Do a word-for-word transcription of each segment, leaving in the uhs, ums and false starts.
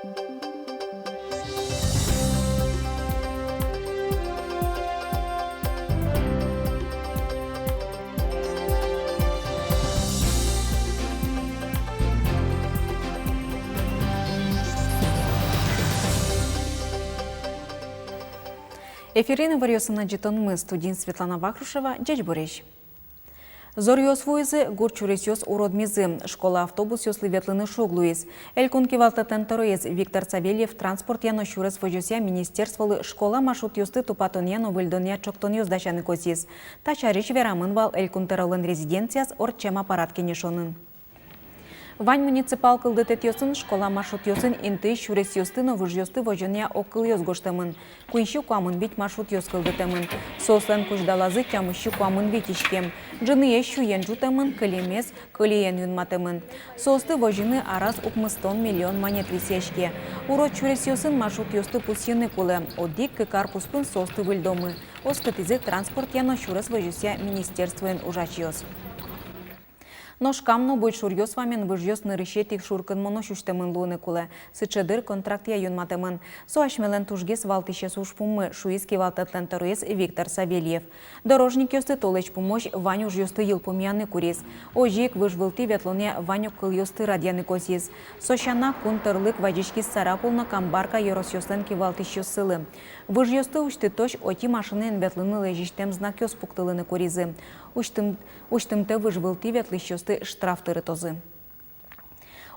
Эфирын иворъёсын ӝытонмы, студиын Светлана Вахрушева. Ӟечбуресь! Зоръёс вуизы, гурт сюресъёс уродмизы, школа автобусъёслы ветлыны шуг луиз. Элькун кивалтэтлэн тӧроез Виктор Савельев транспортъя но сюрес возёсъя министерстволы школа маршрутъёсты тупатонъя но выльдонъя ӵектонъёс дасяны косӥз. Та сярысь верамын вал Элькун тӧролэн резиденцияз ортчем аппарат кенешонын. Вань муниципал кылдытэтъёсын школа маршрутъёсын интыысь сюресъёсты но выжъёсты возёнъя огкылъёс гожтэмын. Куинь сю куамын вить маршрутъёс кылдытэмын. Соослэн кузьдалазы тямыс сю куамын вить иськем. Ӝыныез сюен ӝутэмын, кылемез кылиен юнматэмын. Соосты возьыны араз укмыстон миллион манет висъяське. Урод сюресъёсын маршрутъёсты пусйыны кулэ. Одӥг-кык ар куспын соосты выльдомы, оскытӥзы транспортъя но сюрес возёсъя министерствоын ужасьёс. Нош кам но буйшуръёс вамен выжъёс нырысетӥ шуркынмонозь усьтэмын луыны кулэ. Сыӵе дыр контрактъя юнматэмын. Со асьмелэн тужгес валтӥсез ужпуммы, шуиз кивалтэтлэн тӧроез Виктор Савельев. Дорожникъёсты толэзь пумозь вань ужъёсты йылпумъяны куриз. Озьы ик выж вылтӥ ветлонъя вань огкылъёсты радъяны косӥз. Со сяна, кун тӧрлык вазиськиз Сарапул но Камбарка ёросъёслэн кивалтӥсьёссылы. Выжъёсты усьтытозь отӥ машинаен ветлыны лэзисьтэм знакъёс пуктылыны куризы. Усьтым-, усьтымтэ выж вылтӥ ветлӥсьёсты штраф тырытозы.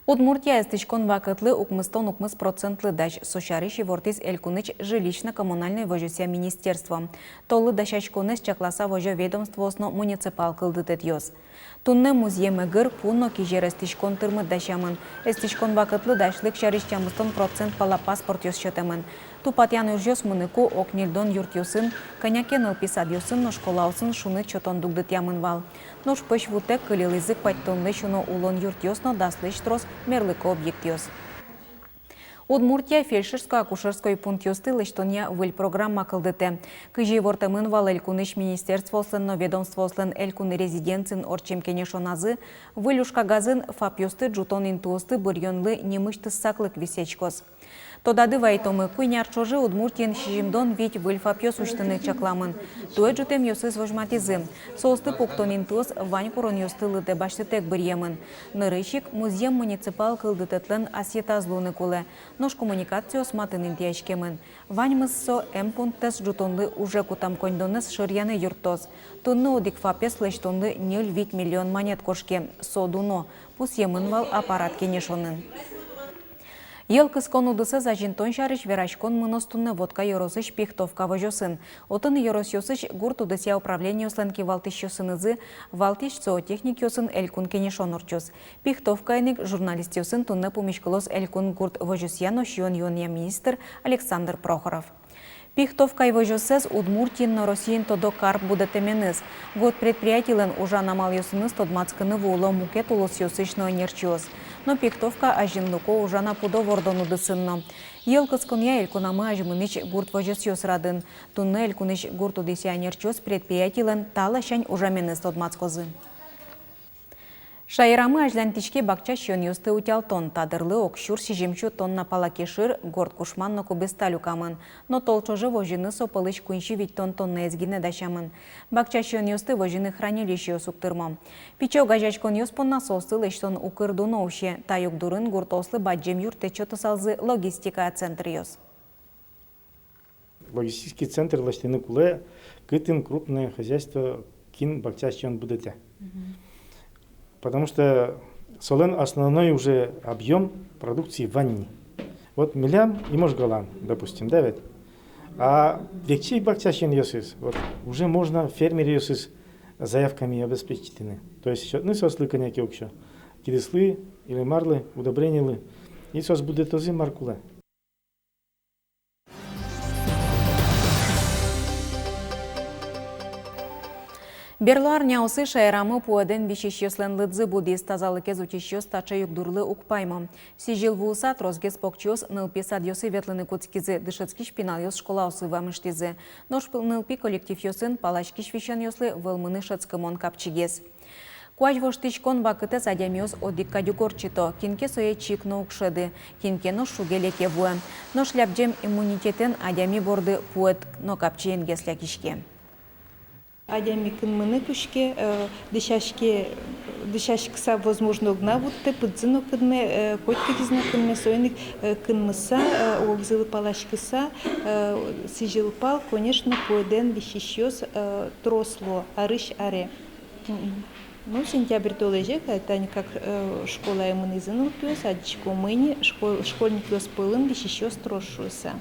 Удмуртия эстӥськон вакытлы укмыстон укмыс процентлы дась. Со сярысь ивортӥз Элькунысь жилищно-коммунальной возёсъя министерство. Толлы дасяськонэз чакласа возё ведомствоос но муниципал кылдытэтъёс. Туннэ музъем эгыр, пу но кизер эстӥськон тырмыт дасямын. Эстӥськон вакытлы дасьлык сярысь тямыстон процент пала паспортъёс сётэмын. Тупатъян ужъёс мыныку ог ньыльдон юртъёсын, кӧня ке нылпи садъёсын но школаосын шуныт сётон дугдытъямын вал. Нош пӧсь вутэк кылилӥзы куатьтонлэсь уно улон юртъёс но даслэсь трос мерлыко объектъёс. Удмуртия фельдшерско-акушерской пунктъёсты лэсьтонъя выль программа кылдытэ. Кызьы ивортэмын вал Элькунысь министерствоослэн но ведомствоослэн Элькун резиденциын ортчем кенешоназы, выль ужкагазын ФАПъёсты ӝутон интыосты быръёнлы нимысьтыз саклык висъяськоз. Тодады вайтомы, куинь ар ӵоже Удмуртиын сизьымдон вить выль ФАПъёс усьтыны чакламын. Туэ ӝутэмъёсыз возьматӥзы. Соосты пуктон интыос вань куронъёсты лыдэ басьтытэк быръемын. Нырысь ик музъем муниципал кылдытэтлэн асъетаз луыны кулэ. Нош коммуникациос матын интыяськемын. Ваньмыз со эм пунктэз ӝутонлы уже кутам коньдонэз шыръяны юрттоз. Туннэ одӥг ФАПез лэсьтонлы ньыль-вить миллион манет кошке. Со дуно, пусъемын вал аппарат кенешонын. Йӧл кыскон удысэз азинтон сярысь вераськон мыноз туннэ Вотка ёросысь Пихтовка возёсын. Отын ёросъёсысь гурт удысъя управлениослэн кивалтӥсьёсынызы, валтӥсь зоотехникъёсын элькун кенешон ортчоз. Пихтовкаын ик журналистъёсын туннэ пумиськылоз элькун гурт возёсъя но сиён-юонъя министр Александр Прохоров. Пихтовка возёсэз Удмуртиын но Россиын тодо карп будэтэменыз. Гурт предприятилэн ужан амалъёсыныз тодматскыны вуыло мукет улосъёсысь но ӧнерчиос. Но Пихтовка азинлыко ужан а пудо вордон удысын но. Йӧл кысконъя элькунамы азьмынӥсь гурт возёсъёс радын. Туннэ элькунысь гурт удысъя ӧнерчиос предприятилэн та ласянь ужаменыз тодматскозы. Шаерамы азьланьтӥське бакча сиёнъёсты утялтон. Та дырлы ог сюрс сизьым сю тонна пала кешыр, горд кушман но кубиста люкамын. Но тол ӵоже возьыны со пӧлысь куинь сю витьтон тоннаез гинэ дасямын. Бакча сиёнъёсты возьыны хранилищеос уг тырмо. Пичи огазеяськонъёс понна соосты лэсьтон укыр дуно усе. Та югдурын гуртоослы бадӟым юрттэт сётысалзы логистика центръёс. Логистический центр лэсьтыны кулэ, кытын крупное хозяйство кин бакча сиён будэтэ. Мгм. Потому что солэн основной уже объём продукции вань ни. Вот милям и Можгалан, допустим, да ведь? А векчи бакча сиёнъёсыз, вот, уже можно фермеръёсыз заявками обеспечить итыны. То есть сётны соослы кӧня ке уксё. Кидыслы или марлы, удобренилы. И соос будэтозы мар кулэ. Берло арняосы шаерамы пуэдэн висисьёслэн лыдзы будӥз. Тазалыкез утисьёс таӵе югдурлы уг паймо. Сӥзьыл вуыса тросгес покчиос нылпи садъёсы ветлыны кутскизы, дышетскись пиналъёс школаосы вамыштӥзы. Нош пи-, нылпи коллективъёсын паласькись висёнъёслы вӧлмыны шӧдскымон капчигес. Куазь воштӥськон вакытэз адямиос одӥг кадь уг ортчыто, кин ке сое чик но уг шӧды, кин ке но шуге-леке вуэ. Нош лябӟем иммунитетэн адями борды пуэт но капчиенгес лякиське. Адями кынмыны кутске, э, дӥсяське, дӥсяськыса, возможно, огна вуттэ, пыдзы но кынме, э, котькытӥз но кынме, соин ик, э, кынмыса, э, огзылы паласькыса, э, сӥзьыл пал, конечно, пуэдэн висисьёс, э, трос луо арысь аре. Мгм. Ну, сентябрь толэзе ке, тани как, э, школае мынӥзы нылпиос, адӟиськомы ини, школ-, школьникъёс пӧлын висисьёс трос шуыса.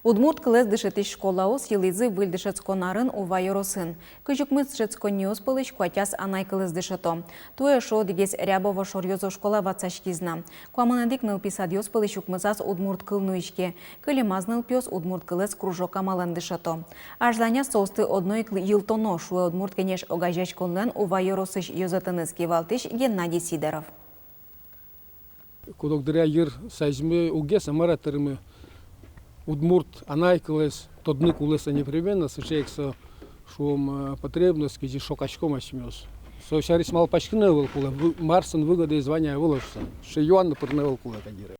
Удмурт кылэз дышетӥсь школаос йылӥзы выль дышетскон арын Ува ёросын. Кызь укмыс дышетсконниос пӧлысь куатяз анай кылэз дышето. Туэ эшшо одӥгез Рябово шоръёзо школа ватсаськиз на. Куамын одӥг нылпи садъёс пӧлысь укмысаз удмурт кыл нуиське. Кылемаз нылпиос удмурт кылэз кружок амалэн дышето. Азьланяз соосты одно ик йылтоно, шуэ Удмурт Кенеш огазеяськонлэн Ува ёросысь ёзэтэныз кивалтӥсь Геннадий Сидоров. Куд-ог дыръя йыр саизмы уг гес, а мар-а, тырмы удмурт анай кылэз тодыны кулэ со непременно, сыӵе ик со, шуом, э, потребность, кызьы шокаськом асьмеос. Со сярысь малпаськыны ӧвӧл кулэ, вы-, мар солэн выгодаез вань-а, ӧвӧл-а шуыса. Сыӵе юан но пырыны ӧвӧл кулэ кадь йыре.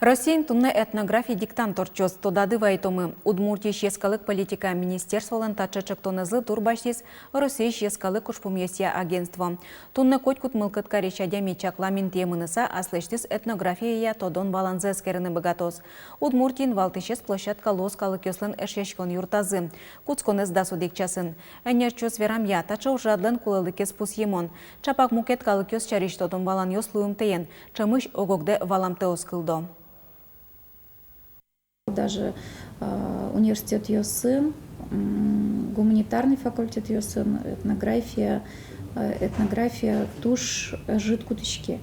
Россиын туннэ этнографи диктант ортчоз. Тодады вайытомы, Удмуртиысь йӧскалык политика министерстволэн таӵе ӵектонэзлы дурбасьтӥз Россиысь йӧскалык ужпумъёсъя агентство. Туннэ котькуд мылкыд карись адями чаклам интые мыныса аслэсьтыз этнографияя тодон-валанзэ эскерыны быгатоз. Удмуртиын валтӥсез площадка луоз калыкъёслэн эшъяськон юртазы. Кутсконэз дас одӥг часын. Ӧнерчиос верамъя, таӵе ужрадлэн кулэлыкез пусъемон. Ӵапак мукет калыкъёс сярысь тодон-валанъёс луымтэен, ӵемысь ог-огдэ валамтэос кылдо. Даже, э, университетъёсын, м, гуманитарный факультетъёсын этнография, э, этнография туж ӧжыт кутӥське.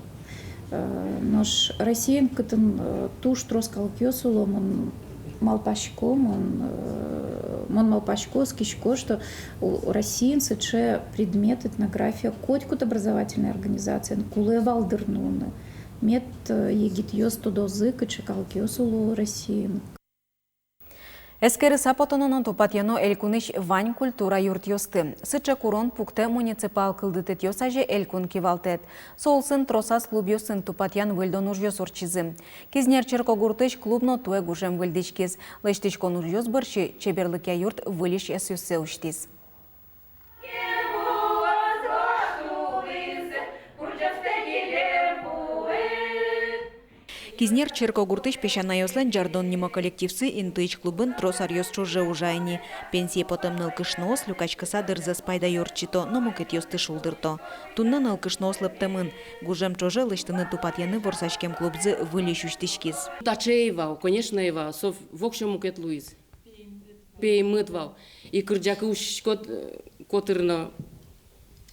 Э, нош Россиын, кытын, э, туж трос калыкъёс уло, мон малпасько, мон, э, мон малпасько, оскисько, что у-, Россиын сыӵе предмет этнография котькуд образовательной организациын кулэ вал, дыр, нуыны. Мед, э, егитъёс тодозы, кыӵе калыкъёс уло Россиын. Эскерыса потоно но тупатъяно элькунысь вань культура юртъёсты. Сыӵе курон пуктэ муниципал кылдытэтъёс азе элькун кивалтэт. Со улсын тросаз клубъёсын тупатъян-выльдон ужъёс ортчизы. Кизнер черкогуртысь клуб но туэ гужем выльдӥськиз. Лэсьтӥськон ужъёс бӧрсьы чеберлыкъя юрт выльысь ӧсъёссэ усьтӥз. Кизнер черкогуртысь песянайёслэн «Ӟардон» нимо коллективсы интыысь клубын трос аръёс ӵоже ужа ини. Пенсие потэм нылкышноос люкаськыса дырзэс пайдаё ортчыто но мукетъёсты шулдырто. Туннэ нылкышноос лыптэмын. Гужем ӵоже лэсьтыны-тупатъяны ворсаськем клубзы выльысь усьтӥськиз. Таӵе ӧй вал, конечно, ӧй вал, со воксё мукет луиз. Пеймыт вал. И кырӟакы усьтӥськод, э, котыр но,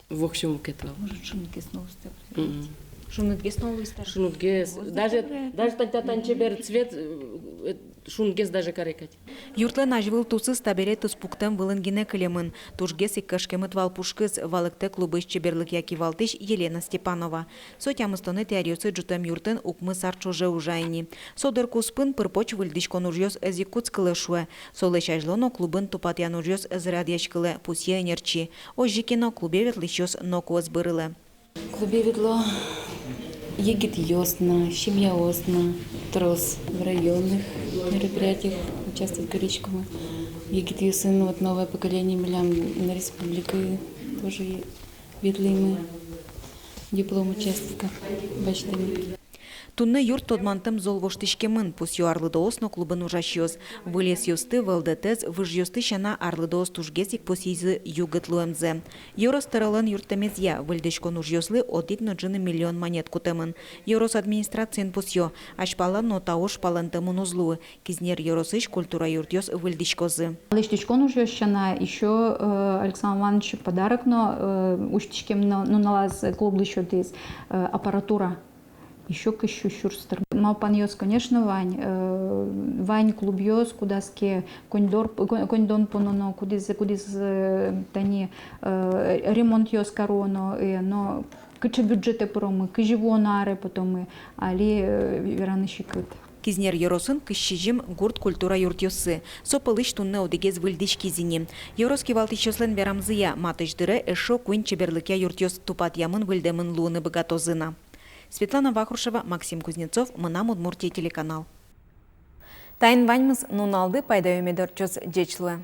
воксё мукет вал. Может, шунытгес но луиз-а? Мгм. Шунытгес но луиз-а та? Шунытгес. Даже, даже тань, тань чебер цвет, э, э, шунытгес даже каре кадь. Юртлэн азьвыл тусыз табере туспуктэм вылын гинэ кылемын. Тужгес ик кышкемыт вал пушкыз, валэктэ клубысь чеберлыкъя кивалтӥсь Елена Степанова. Со тямыстонэтӥ аръёсы ӝутэм юртын укмыс ар ӵоже ужа ини. Со дыр куспын пыр-поч выльдӥськон ужъёс ӧз ик кутскылэ, шуэ. Солэсь азьло но клубын тупатъян ужъёс ӧз радъяськылэ, пусъе ӧнерчи. Озьы ке но, клубе ветлӥсьёс ноку ӧз бырылэ. Клубе ветло егитъёс но, семьяос но, трос в районных мероприятиях участвовать кариськомы. Егитъёсын, вот, новое поколение милям на республике тоже ветлӥмы, диплом участника басьтӥмы. Туннэ юрт тодмантэм зол воштӥськемын, пусъё арлыдоос но клубын ужасьёс. Выль ӧсъёсты, вӧлдэтэз, выжъёсты сяна, арлыдоос тужгес ик пусйизы югыт луэмзэ. Ёрос тӧролэн юрттэмезъя, выльдӥськон ужъёслы одӥг но ӝыны миллион манет кутэмын. Ёрос администрациын пусъё, азьпала но та уж палэнтэмын уз луы. Кизнер ёросысь культура юртъёс выльдӥськозы. Лэсьтӥськон ужъёс сяна ещё, э, Александр Иванович подарок но, э, усьтӥськем но-, нуналаз клублы сётӥз, э, аппаратура. Ещё кызь сю сюрс тыр. Малпанъёс, конечно, вань, э, вань клубъёс, кудаз ке коньдор, ко-, коньдон пононо, кудӥз, кудӥз, э, тани, э, ремонтъёс кароно, э, но кыӵе бюджетэ пыромы, кызьы вуоно аре потомы, али, э, вераны секыт. Изнер ёросын кызь сизьым гурт культура юртъёссы. Со пӧлысь туннэ одӥгез выльдӥськиз ини. Ёрос кивалтӥсьёслэн верамзыя, матысь дыре эшшо куинь чеберлыкъя юртъёс тупатъямын-выльдэмын луыны быгатозы на. Светлана Вахрушева, Максим Кузнецов, «Мынам Удмуртие» телеканал. Таин ваньмыз. Нуналды пайдаё мед ортчоз. Ӟеч луэ.